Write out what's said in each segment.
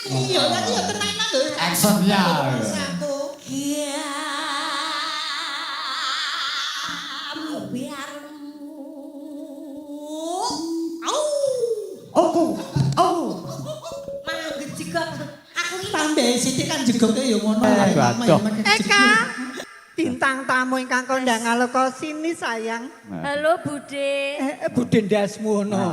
Iya, lah iya tenanan lho. Actionnya. Aku. Biarmu. Au. Oh, oh. Mangget jegok. Aku iki Tambah sithik kan jegoke ya ngono. Aduh, aduh. Eka, bintang tamu ingkang kondang aloka sini sayang. Halo Bude. Bude ndasmu ono.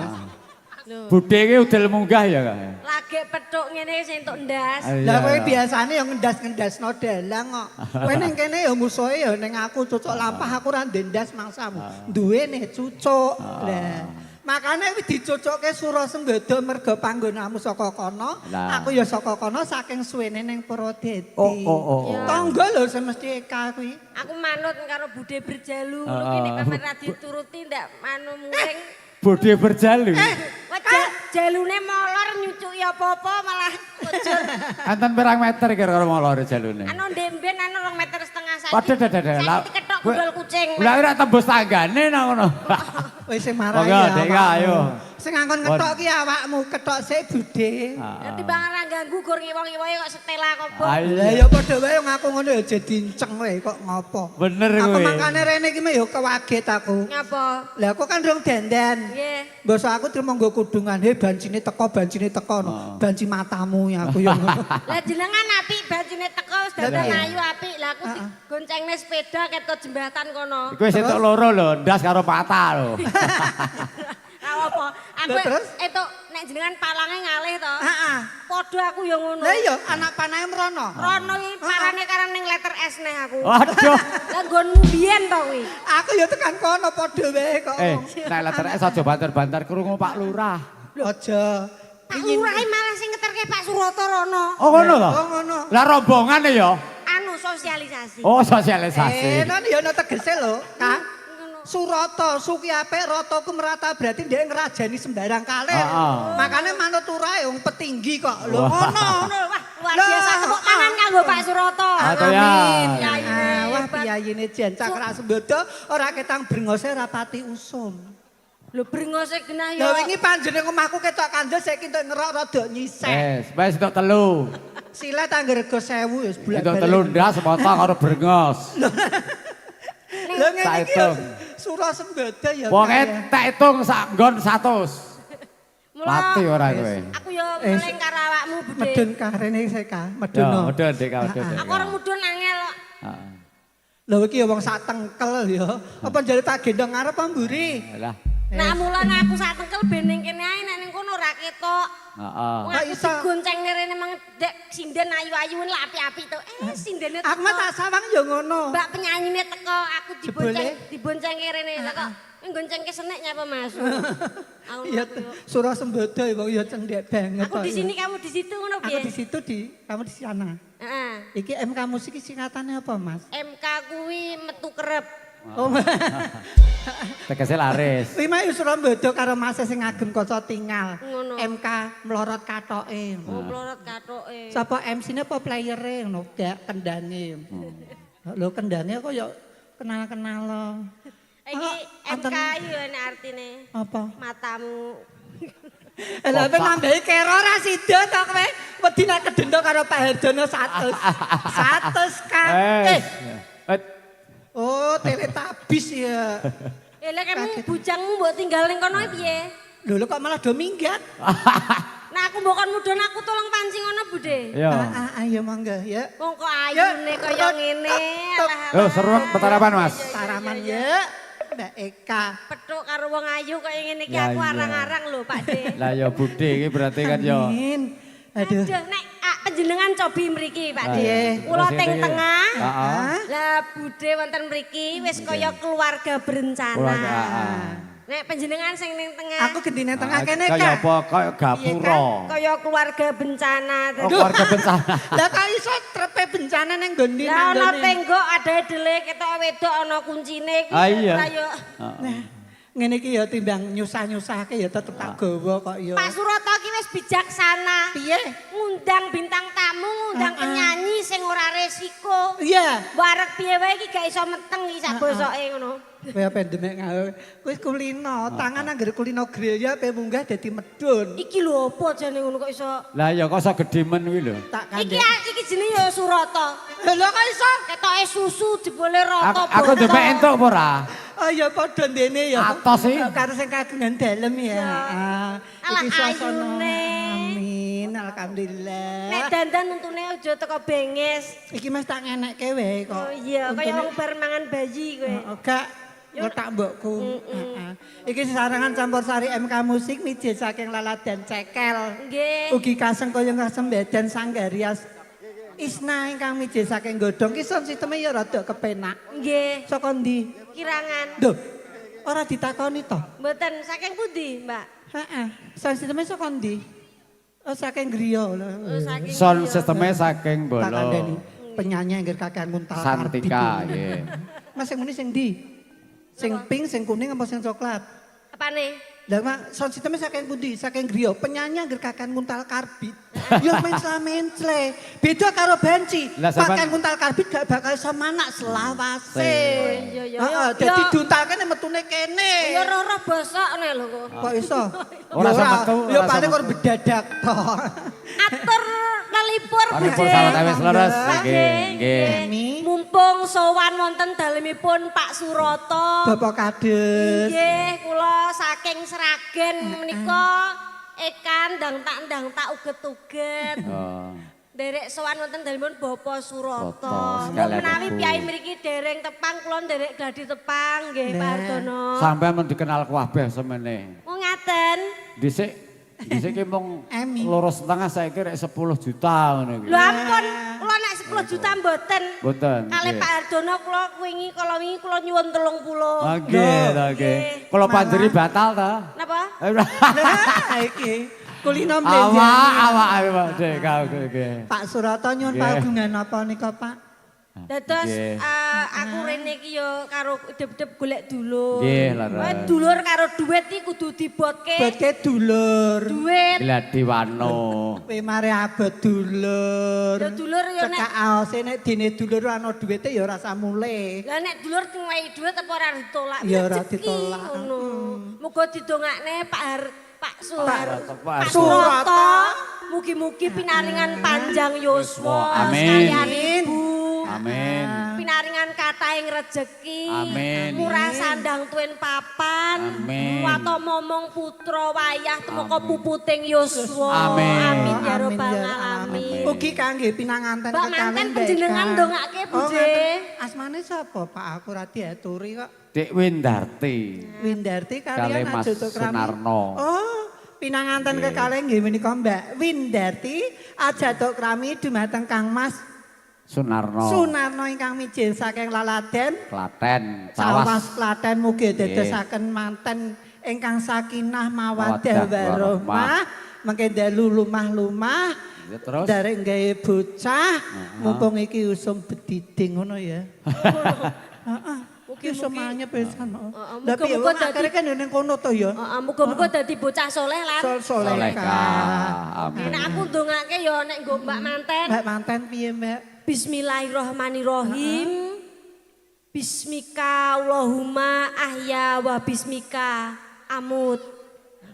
Bude iki udel munggah ya, Kak. Lagi petuk ngene sing entuk ndas. Lah kowe biasane ya ngendas-ngendasno dalang kok. Kowe ning kene ya musuhe ya ning aku cucuk lampah aku ora ndendas mangsamu. Duwe nih cucuk. Lah makane kuwi dicucukke Sura Sembada merga panggonamu saka kono, Lah. aku ya saka kono saking suwene ning Purwodadi. Oh. Tangga lho semesti Eka kuwi. Aku manut karo Bude berjalu ngono ki nek pamer ra dituruti ndak manu muring. Bude berjalu. Wah, jalune molor nyucuki apa-apa malah kojur. Enten pirang meter kira-kira molor jalune? Anu ndemben anu 2,5 meter saiki. Waduh, dadah, dadah. Saiki diketok gundul kucing. Lah ora tembus tanggane nang ngono. Wis sing marai Monggo, ya. Dek, awakmu. ayo. Sing ngangkon ngetok ki awakmu, ketok sik Bude. Ya timbang ora ganggu gur ngiwo-ngiwoe kok setela kobong. Lah ya padha wae wong aku ngono ya jadi enceng wae kok ngopo. Bener Aku kowe. mangkane rene iki mah ya kewaget aku. Ngapa? Lah aku kan rong dandan. Nggih. Mbasa aku trimo nggo kudungan, he bancine teko no. Banci matamu ya aku ya ngono. Lah jenengan apik bajine teko wis Lah, dandan piye? ayu apik. Lah aku digoncengne sepeda ketok jembatan kono. Iku wis entuk loro lho, ndas karo mata lho. Lah apa? Aku Lah, terus? entuk nek jenengan palange ngalih to. Heeh. Padha aku ya ngono. Lah iya anak panahe mrono. Rono iki parane karang ning letter S neh aku. Waduh. Lah nggonmu biyen to kuwi. Aku ya tekan kono padha wae kok. Nek letter S aja banter-banter krungu Pak Lurah. Aja. Pak Lurah malah sing ngeterke Pak Suroto rono. Oh ngono to? Oh ngono. Lah rombongane ya. Anu sosialisasi. Oh sosialisasi. Non ya ono tegese lho, Kak. Ngono. Surata, suki apik, rataku merata berarti dia ngerajani sembarang kalir. Heeh. Makanya manut urae wong petinggi kok. Lho Wah. ngono. Ngono wah luar biasa Lah, tepuk tangan kanggo Pak Suroto. Atau ya. Amin. Yai Ah, wah hebat. piyayine jan cakrak sembodo ora ketang brengose ora pati usum. Lho brengose genah Lah ya. wingi panjenengan omahku ketok kandel saiki entuk ngerok rada nyisek. Wes, wes entuk telu. Sile tangger rego 1000 ya sebulan. Entuk telu ndas mata karo brengos. Lho ngene Tak iki ya hitung. Sura Sembada ya. Wonge Kak, ya. tak hitung sak nggon 100. Mula Mati ora kowe. Aku ya meling karo awakmu Bude. Medun karene seka, Ya, medun. medun Dek, medun. Dek. Aku orang mudun angel kok. Heeh. Lho iki ya wong sak tengkel ya. Apa njaluk tak gendong ngarep apa mburi? Lah, Nah mulane aku sak tengkel ben ning kene ae nek ning kono ora ketok. heeh. Wong Kok aku iso? digoncengne rene mang dek sinden ayu-ayun lah apik-apik to. Sindene Aku mah tak sawang ya ngono. Mbak penyanyine teko, aku dibonceng, Jebule? diboncengke rene. Lah kok nggoncengke senek nyapa Mas? Aku Iya, Sura Sembada ya wong ya cendhek banget. Aku kok di ya. sini kamu di situ ngono Aku piye? di situ di, kamu di sana. Heeh. Iki MK musik iki singkatannya apa, Mas? MK kuwi metu kerep. Oh. Tegese laris. Kuwi mah ya Sura Sembada karo Mas sing ngagem kaca tingal. Ngono. MK mlorot katoke. Oh, mlorot katoke. Sapa MC-ne apa playere ngono, gak kendange. Lho kendange kok ya kenal-kenal lo. Iki Oh, MK iki yo enek artine. Apa? Matamu. Lah kowe nambahi kero ora sida to kowe. Wedi nek kedenda karo Pak Harjono 100. 100 Kang. Eh. Eh, oh, Teletubbies ya. Eh lek kamu bujangmu mbok tinggal ning kono piye? Lho lho kok malah do minggat. Nah aku mbok kon mudhun aku tolong pancing ngono Bude. Yo. Ah, ah, ayo monggo ya. Wong kok ayune Ya, kaya ngene. tok. Alah, Yo seru petarapan Mas. Taraman ya. Mbak Eka. Petuk karo wong ayu kaya ngene iki Ya, aku iya. arang-arang lho Pak De. Lah ya Bude iki berarti kan yo. Amin. Aduh. Aduh, nek panjenengan cobi mriki Pak De. Iya. Kula Terus teng ini. tengah. Heeh. Lah Bude wonten mriki wis kaya keluarga berencana. Keluarga, heeh. Nek panjenengan sing ning tengah Aku gendine tengah kene Kaya Kak. apa kaya gapura. kaya keluarga bencana. Oh, keluarga bencana. Lah kok iso trepe bencana ning nggon ndi Lah ana manggone? tenggok ada dele ketok wedok ana kuncine kuwi. Ah, iya. Lah yo Heeh. Ngene iki ya timbang nyusah-nyusahke ya tetep tak gawa kok ya. Pak Suroto ki wis bijaksana. Piye? Ngundang bintang tamu, ngundang penyanyi sing ora resiko. Iya. Wareg piye wae iki gak iso meteng iki sak bosoke ngono. Kowe apa demek ngawe. Wis kulino, tangan anggere kulino grill ya ape munggah dadi medun. Iki lho opo jane ngono kok iso. Lah ya kok iso gedhe men kuwi lho. Tak Iki kandhek. iki jenenge ya Suroto. Lho kok iso? Ketoke susu jebule rata. Aku demek entuk apa ora? Oh ya padha ndene ya. Atos sih. Karo sing kagungan dalem ya. Ah, Alah, iki suasana. ayune. Amin, alhamdulillah. Nek dandan untune aja teko benges. Iki Mas tak ngenekke wae kok. Oh iya, kaya wong bar mangan bayi kowe. Oh, gak letak mbokku. Heeh. Iki sesarengan campur sari MK Musik mijil saking Laladan Cekel. Nggih. Ugi kasengkaya kasembadan Sanggarias Isna ingkang mijil saking Godhong ki sound sisteme ya rada kepenak. Nggih, Saka ndi? kirangan. Lho, ora ditakoni to? Mboten saking pundi, Mbak? Heeh. Sound sisteme saka ndi? Oh, saking griya lho. Oh, saking Sound griya. sisteme saking Tak Bolo. kandhani penyanyi angger kakean nguntal karbit. Santika nggih. Mas sing muni sing ndi? Sing pink, sing kuning apa sing coklat? Apane? Lah mak sound sisteme saking pundi? Saking griya. Penyanyi angger kakean nguntal karbit. Ya mencla-mencle. Beda karo banci. Lah, sampean- Pakan nguntal karbit gak bakal iso manak selawase. Iya, iya, Heeh, iya. dadi diuntalkene metune kene. Ya roh-roh bosok ngene lho kok. Kok iso? Ora Ya iso metu, Ya ora iso paling metu. kor bedadak toh. Atur lelipur Paripur Bude. sawetawis leres. Nggih, Nggih, nggih. Emi. Mumpung sowan wonten dalemipun Pak Suroto. Bapak Kades. Nggih, kula saking Sragen menika ekan ndang tak ndang tak uget-uget. Oh. Derek sowan wonten dalemipun Bapak Suroto. Suroto, sekalian Menawi Ibu. piyai mriki dereng tepang kula nderek gladi tepang nggih Pak Nah. Hardono. Sampeyan men dikenal kabeh semene. Oh ngaten. Dhisik dhisik ki mung Emi. 2,5 saiki rek 10 juta ngono iki. Lho ampun, kula nek 10 juta mboten. Mboten. Kalih nggih. Pak Hardono kula wingi kala wingi kula nyuwun 30. Ah, Nggih, ta nggih. Kula panjeri batal ta. Napa? Lah iki kulino Awak mlenjani. awak ayo Pak Dek, oke oke. Pak Suroto nyuwun Nggih. pagungan apa nika Pak? Dados Nggih. aku rene iki ya karo idep-idep golek dulur. Nggih, leres. Wae dulur karo duit iki kudu dibotke. Botke dulur. Duit. Gladiwano. Kowe mare abot dulur. Ya dulur ya nek Cekak aose nek dene dulur ana duwite ya ora samule. Lah nek dulur ngewehi duit apa ora ditolak? Ya ora Rezeki ditolak. Ngono. Muga didongakne Pak Har Pak Suhar Pak Pak Suroto. Mugi-mugi pinaringan panjang yuswa Amin. sekalian Ibu. Amin. Pinaringan kathahing rejeki. Amin. Murah sandang tuen papan. Amin. Wato momong putra wayah tumeka puputing yuswa. Amin. Amin ya rabbal ya alamin. Ugi kangge pinanganten Mbak kekalih manten Mbak panjenengan Eka. ndongake, Bu, Oh, Je. ngaten. Asmane sapa Pak? Aku ora diaturi kok. Dik Windarti. Windarti Kalih kalian Mas aja Krami. Sunarno. Oh, pinanganten Nggih. kekalih nggih menika Mbak Windarti aja Krami dumateng Kang Mas Sunarno. Sunarno ingkang mijil saking Laladen Klaten, Cawas Cawas. Klaten mugi Nggih. dadosaken manten ingkang sakinah mawaddah Mawaddah warahmah warahmah. mangke dalu lumah-lumah Ya, terus nderek gawe bocah mumpung iki usum bediding ngono ya. Heeh. Mugi semuanya pisan. Heeh, Lah piye muga-muga wong akhire kan ning kono to ya. Heeh, muga-muga dadi bocah soleh lan. Sol Solehkah. solehkah. Amin. Nek aku ndongake ya nek nggo Mbak manten. Mbak manten piye, Mbak? Bismillahirrahmanirrahim. Bismika Allahumma ahya wa bismika amut.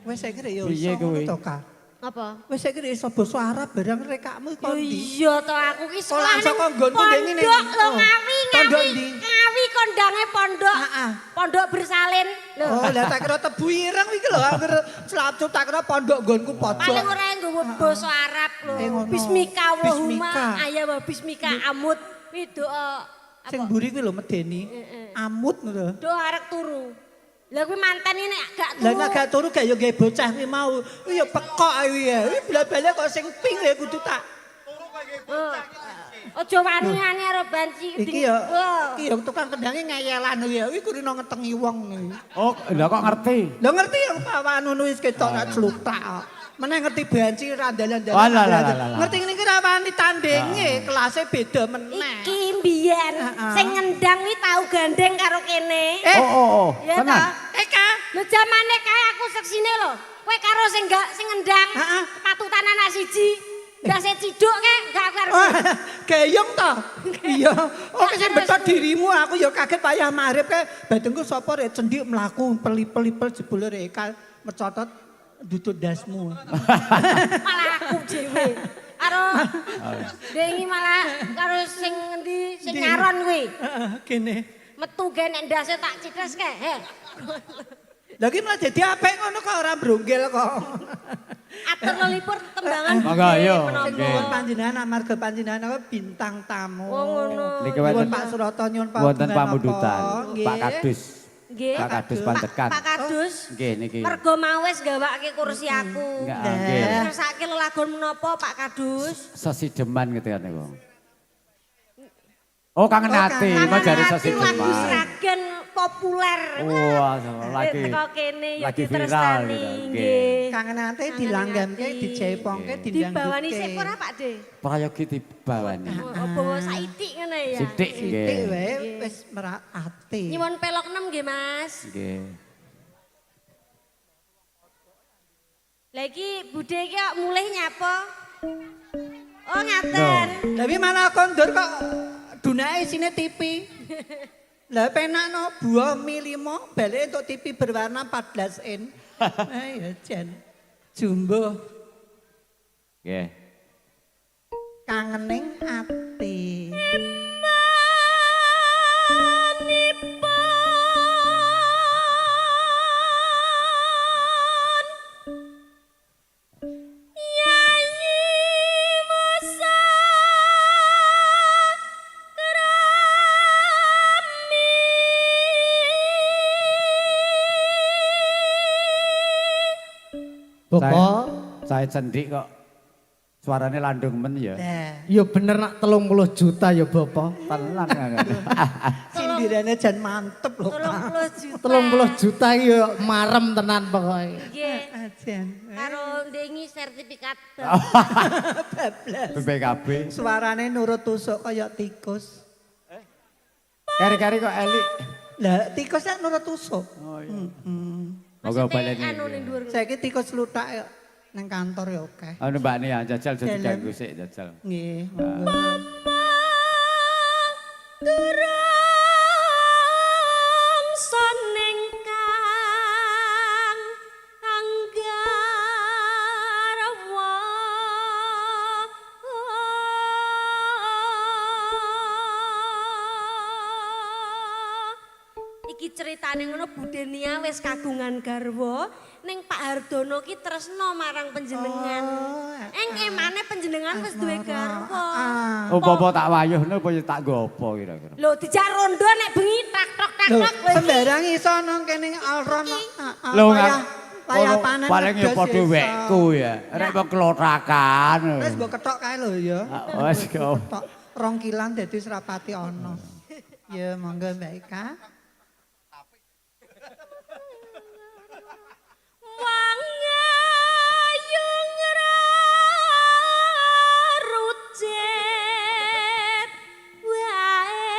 Wis saiki ya Piye iso kuwi? ngono to, Kak. Apa? Wis saiki iso basa Arab barang rekakmu Yo kok ndi? iya to aku ki Sekolah sekolah saka nggonku ndek ngene. Pondok lho Oh. Ngawi, Pondok Ngawi. ndi? Ngawi kondange pondok. Heeh. Pondok bersalin. Lho. Oh, lah tak kira tebu ireng iki lho, angger slapcup tak kira pondok nggonku pojok. Paling ora nggawa basa Arab lho. Eh, ngono. Bismika Allahumma Bismika. ahya wa bismika amut. Kuwi doa Sing mburi kuwi lho medeni. Amut ngono lho. doa arek turu. Lah kuwi manten ini nek gak turu. Lah nek gak turu gak yo gawe bocah kuwi mau. Kuwi yo pekok kuwi ya. Kuwi bola-balik kok sing pink ya kudu tak. Aja wani-wani karo banci. Iki yo iki yo tukang kendange ngeyelan kuwi ya. Kuwi kurino ngetengi wong kuwi. Oh, lha kok ngerti? Lho ngerti yang pawan ngono wis ketok tak cluthak. Meneh ngerti banci ra dalan-dalan. Walah, lah, lah, lah, lah. Ngerti ngene iki ra wani tandinge, kelase beda meneh. Iki mbiyen Heeh. sing ngendang kuwi tau gandeng karo kene. Eh, Oh, oh, oh. Ya Tenan. toh? Eka. Lho jamane kae aku seksine lho. Kowe karo sing gak sing ngendang Heeh. patutan anak siji. Ndase ciduk kae gak aku arep. Oh, geyong to? Iya. Oke sing beto dirimu aku ya kaget payah marip kae batengku sapa rek cendik mlaku pelipel-lipel jebule rek mecotot dudut dasmu. Malah aku dhewe. Karo dengi malah karo sing ngendi sing nyaron kuwi. Heeh, kene. Metu ge nek ndase tak cides kae. He. Lah ki malah dadi apik ngono kok ora brunggel kok. Atur lelipur tembangan. Monggo, ayo. Sing Nggih. nuwun panjenengan amarga panjenengan aku bintang tamu. Oh ngono. Niki Nyuwun wonten Pak Suroto nyuwun Pak wonten pamundutan Pak Kadus. Nggih. Pak Kadus Pandekan. Pak Kadus. Nggih niki. Mergo mawes gawake kursi aku. Enggak, nggih. Kersake lelagon menapa Pak Kadus? Sesideman gitu kan niku. Oh, kangen ati, mau jare Kangen ati lagu sesideman. Sragen populer. Wah, lagi Teko kene ya lagi viral ditresnani. gitu. Nggih. Nggih. Kangen ati dilanggamke, dijaipongke, Dibawani dindangdutke. sik ora Pak De? Prayogi dibawani. Oh, bawa saitik ngene ya. Sithik Sithik nggih. wae wis merak ati. Nyuwun pelok 6 nggih, Mas. Nggih. Lah iki budhe iki kok mulih nyapa? Oh, ngaten. Tapi malah kondur kok dunake isine TV. Lah penak no buah mi 5 balik untuk TV berwarna 14 in. Ayo jan. Jumbo Nggih. kangening ati. Manipun Yayi Musa Krami. Bapak, Saya cendik kok. Suaranya landung men ya. Lah, ya bener nak 30 juta ya Bapak. Tenan kan. sindirane jan mantep lho. Pak. 30 juta. 30 juta iki ya marem tenan pokoke. Nggih. Ah, Jan. Karo ndengi sertifikat. Bablas. BPKB. Suarane nurut tusuk kaya tikus. Kari-kari kok elik. Lah tikus nek nurut tusuk. Oh iya. Monggo baleni. Anu ning dhuwur. Saiki tikus luthak ya nang kantor ya akeh. Anu Mbak Nia jajal jadi Dalem. ganggu sik jajal. Nggih, monggo. Durung soneng kang anggarwa. Iki ceritane ngono Budenia wis kagungan garwa ning Pak Hardono ki tresno marang panjenengan. Oh, Eng emane panjenengan wis duwe garwa. Ah. Oh, apa tak wayuhno apa ya tak nggo apa kira-kira. Lho dijak rondo nek bengi tak tok tak Lho, tok lho iki. sembarang iso nang kene alron. Lho payah panen. paling ya wedhus padha iso. wekku ya. Rek kok klotakan. Wis mbok ketok kae lho ya. Ah, wis, kok. Ketok rong kilan dadi serapati ana. Ya monggo Mbak Eka. Wangayu ngrucit wae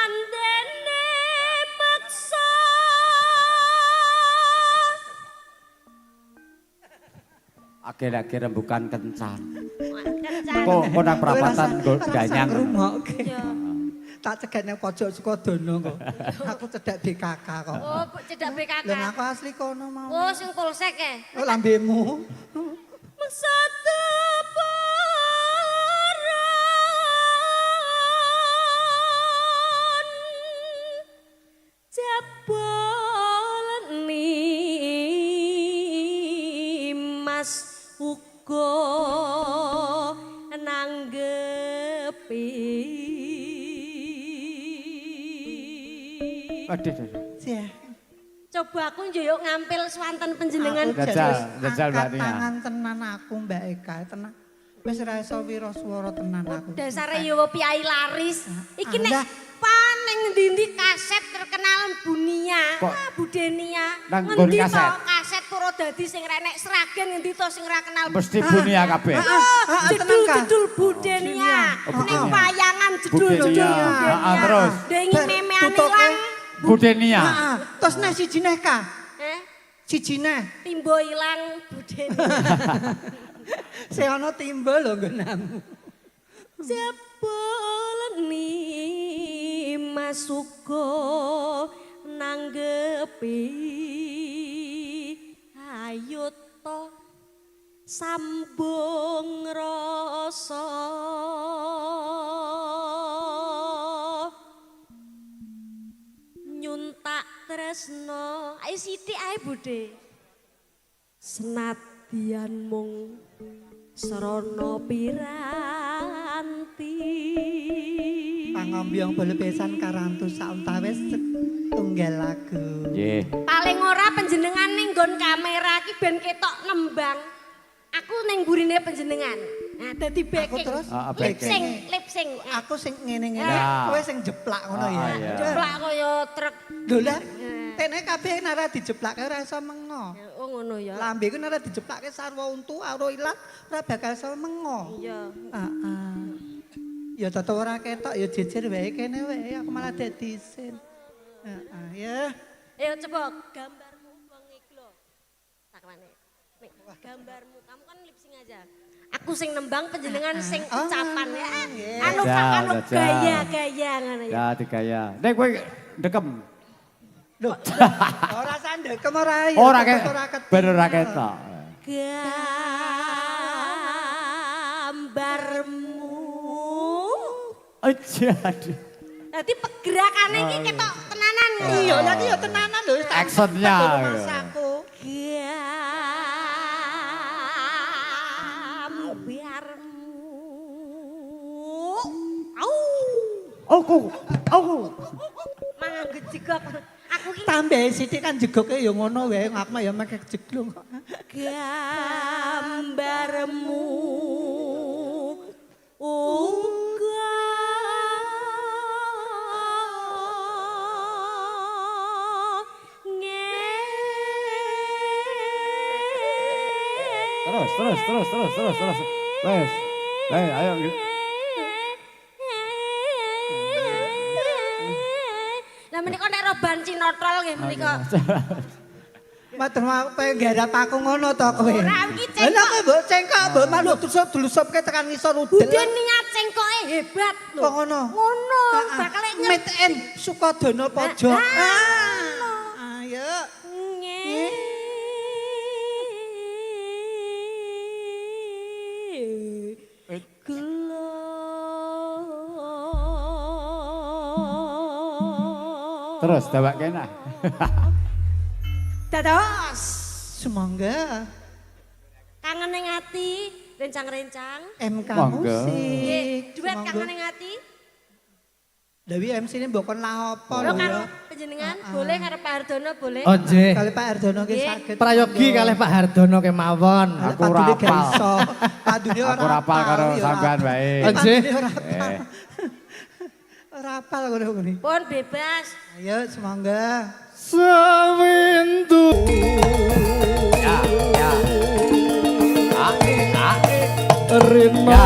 Prandene peksa Akhir-akhir rembukan kencan. Kencan. Kok kok nang perapatan nggo ganyang. Ngrungokke. Ya. Tak cegat nang pojok Sukodono kok. Aku cedak BKK kok. Oh, cedak BKK. Lah aku asli kono mau. Oh, sing polsek e. Oh lambemu. Satu poron jebol mas uga nanggepi. Aduh. aduh. Sia. Coba aku njuyuk ngampil swanten panjenengan. Aku Jajal, wis jajal, Mbak angkat Nia. tangan tenan aku Mbak Eka, tenan. Wis ora iso wiraswara tenan aku. Dasare yo piyai laris. Iki nek Lah. paning ngendi-endi kaset terkenal Bunia, Kok? ah Budenia. Nang nggon Ngendi to kaset? kaset pura Sukodadi sing renek Sragen ngendi to sing ora kenal. Mesti Bunia kabeh. Ah, tenan, Kak. Jedul-jedul Budenia. Oh, Ning Budenia. wayangan jedul-jedul Budenia. Budenia. Ah, terus. Dengi Bar, memeane tutuke. ilang. Budenia. Heeh. Terus neh siji neh Kak. Eh, Siji neh. timbo ilang Budenia. Sing ana timbo lho nggonamu. Jebulni masuko nanggepi ayuta sambung rasa nyuntak tresno ayo sithik ae Bude senadyan mung srana piranti. Pangombyong belebesan karantu sauntawis tunggal lagu. Nggih. Paling ora panjenengan ning nggon kamera iki ben ketok nembang. Aku ning burine panjenengan. Nah, dadi Aku backing. terus Ah, Lip backing. sync, lip sync. Aku sing ngene-ngene, Ya. kowe sing jeplak ngono ya. Ah, iya. Jeplak kaya truk. Lho lah, tene kabeh nek ora dijeplake ora iso mengo. Oh ngono ya. Lambe ku nek ora dijeplake sarwa untu aro ilat ora bakal iso mengo. Iya. Heeh. Ya tetep ora ketok ya jejer wae kene wae aku malah dadi isin. Heeh ya. Ayo coba gambarmu wengi iki lho. Takwane. Nih, gambarmu kamu kan lip sync aja. Aku sing nembang panjenengan sing Ah, ucapan ya. nggih. Anu Jajal, anu jajal. gaya-gaya ngono ya. Ya digaya. Nek kowe ndekem. Lho, ora sandekem ora ya. Ora tetep ke. ora ketok. Ben ora ketok. Gambarmu. Aja aduh. Dadi pergerakane iki ketok tenanan. Iya, lah iki ya tenanan lho. Wis tak- Actionnya, tak iya. masaku. Gambarmu. Au. Aku, aku. Mangan gejegok. Aku ki Tambah sithik kan jegoke ya ngono wae, aku mah ya meke jeglung kok. Gambarmu uga Terus, terus, terus, terus, terus, terus. Wes. Ayo. Lah menika nek roban cinotol nggih menika. Matur pengen garap aku ngono to kowe. Ora, iki cengkok. Lah kowe mbok cengkok mbok malu terus-telusupke tekan ngisor udel. Bude niat cengkoke hebat lho. Kok ngono? Ngono, bakal ngerti. Made in Sukodono Pojok. Ah, Ah, ayo. Terus dawake nah. Dados. Semoga Kangen ning ati, rencang-rencang. MK Monggo. Musik. Duet Semonggo. kangen ning ati. Dewi MC ini mbok kon lah apa Lho lho karo ya. panjenengan boleh karo Pak Hardono boleh. Oh nggih. Kali Pak Hardono ki Nggih. saged. Prayogi kalih Pak Hardono kemawon. Aku Padune ora gak apal. iso. Padune ora Aku ora apal karo ya ora sampean apal. wae. Oh, nggih. Padune ora apal. Eh. Ora apal ngono kuwi. Pun bebas. Ayo semoga. Sewindu Ya, ya. A, A, rina.